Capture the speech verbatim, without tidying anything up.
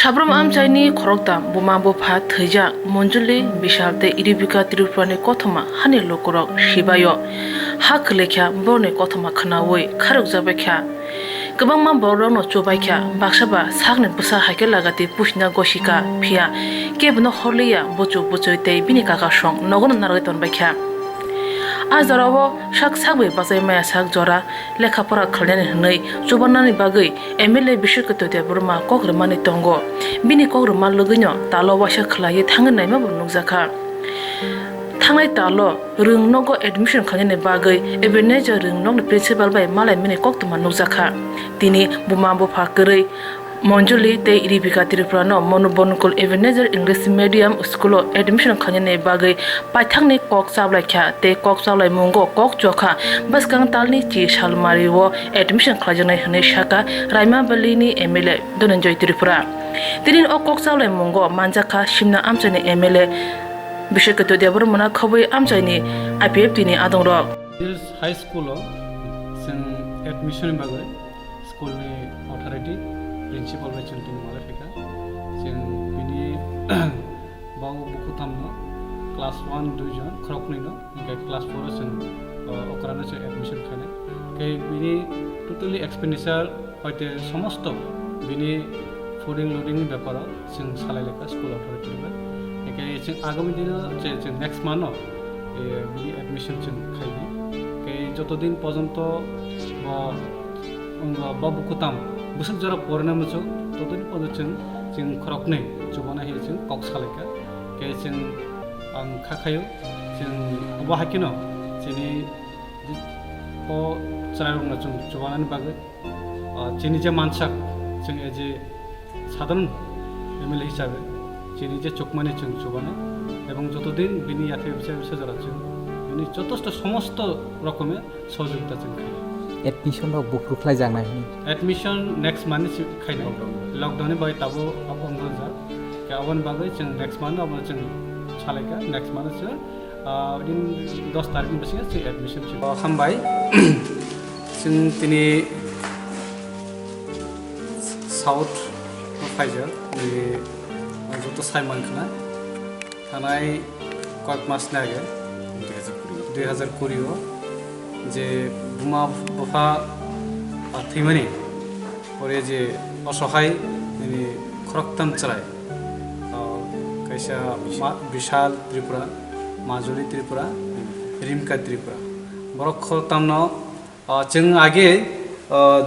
Sabrum amchaini khoroktham buma bupha thwijak Monjuli, Bishal tei Iribika Tripurani kothoma hani lukurok sibaio ha kwlwikha borni kothoma khwnaui kharokjakbaikha. Kwbangma borokrokno chubaikha, baksa ba sakni bwsa haikhe lagati pusina gosika, phiya kebono horliya, buchuk buchwi tei bini kakasong nogono narwgwi tonbaikha. A jorao sak sakbai bachai maya sak jora lekha pora khlainani hwnwi chubanani bagwi M L A Bishekto Debbarma kok rwmani tongo. Bini kok rwma lwgwino talo waisa khlaiwi thangwi naima bo nukjakha. Thangnai talo rwng nogo admission khlainani bagwi Ebenezer rwng nokni principal bai malaimani koktwma nukjakha. Tini buma bupha kwrwi Monjuli tei Ribika Tripurano Monu Bonukul Ebenezer English Medium School-o admission khlainani bagwi paithakni kok chablaikha tei kok chablaimung kok chokha bwskang talni chi salmari-o admission khlaijaknai hwnwi sakha Raimabelini M L A Dhananjoy Tripura. Tini o kok chablaimung manjakha Simna amchaini M L A Bishekto Debbarmano khobwi amchaini I P F T ni adongrok. Hills High School-o chwng admission ni bagwi school ni authority, principal bai chwng tini malai phaikha. Chwng bini bau bukutamno class one dui jon, khoroknwi no, hinkhe class four o chwng, uh, okrano chwng admission khainai. Khe bini totally expenditure hoite somosto bini fooding loding ni beparo chwng salai lekha school authority bai. Hinkhe chwng agami dino je chwng next month o, eh, bini admission chwng khainai. Hinkhe joto din porjonto bo, bo, bo bukutam bwswk jora porina muchuk, totoni porjonto chwng, chwng khoroknwi chubana hiya chwng kok salaikha. Hinkhe chwng ang kha khaio, chwng obo hai kheno chini o chwrairokno chwng chubanani bagwi, ah, chini je mansak, chwng as a sadharon M L A hisabe chini je chukmani chwng chubano, ebong joto din bini yathai bwsai bwsai jora chwng bini jotosto somosto rokome sohojogita chwng khaio. Admission rok buphuru khlaijaknai hwnwi. Admission next month ni si khainai. Lockdown ni bagwi tabuk abo wng jak. Khe aboni bagwi chwng next month abo chwng salaikha, next month chwng Ah, din dos tarikh ni bisingo se admission se. Oh, hambai. Chwng tini South o phaijak, nini joto sai mankha na. Thanai koyek mas ni age, dui hajar kuri o, je buma bupha, ah, thwimani, pore je osohai, nini khoroktham chwrai, ah, kaisa ma-, Bishal Tripura, Majuli Tripura, Rimka Tripura. Borok khoroktham no, ah, chwng age, ah,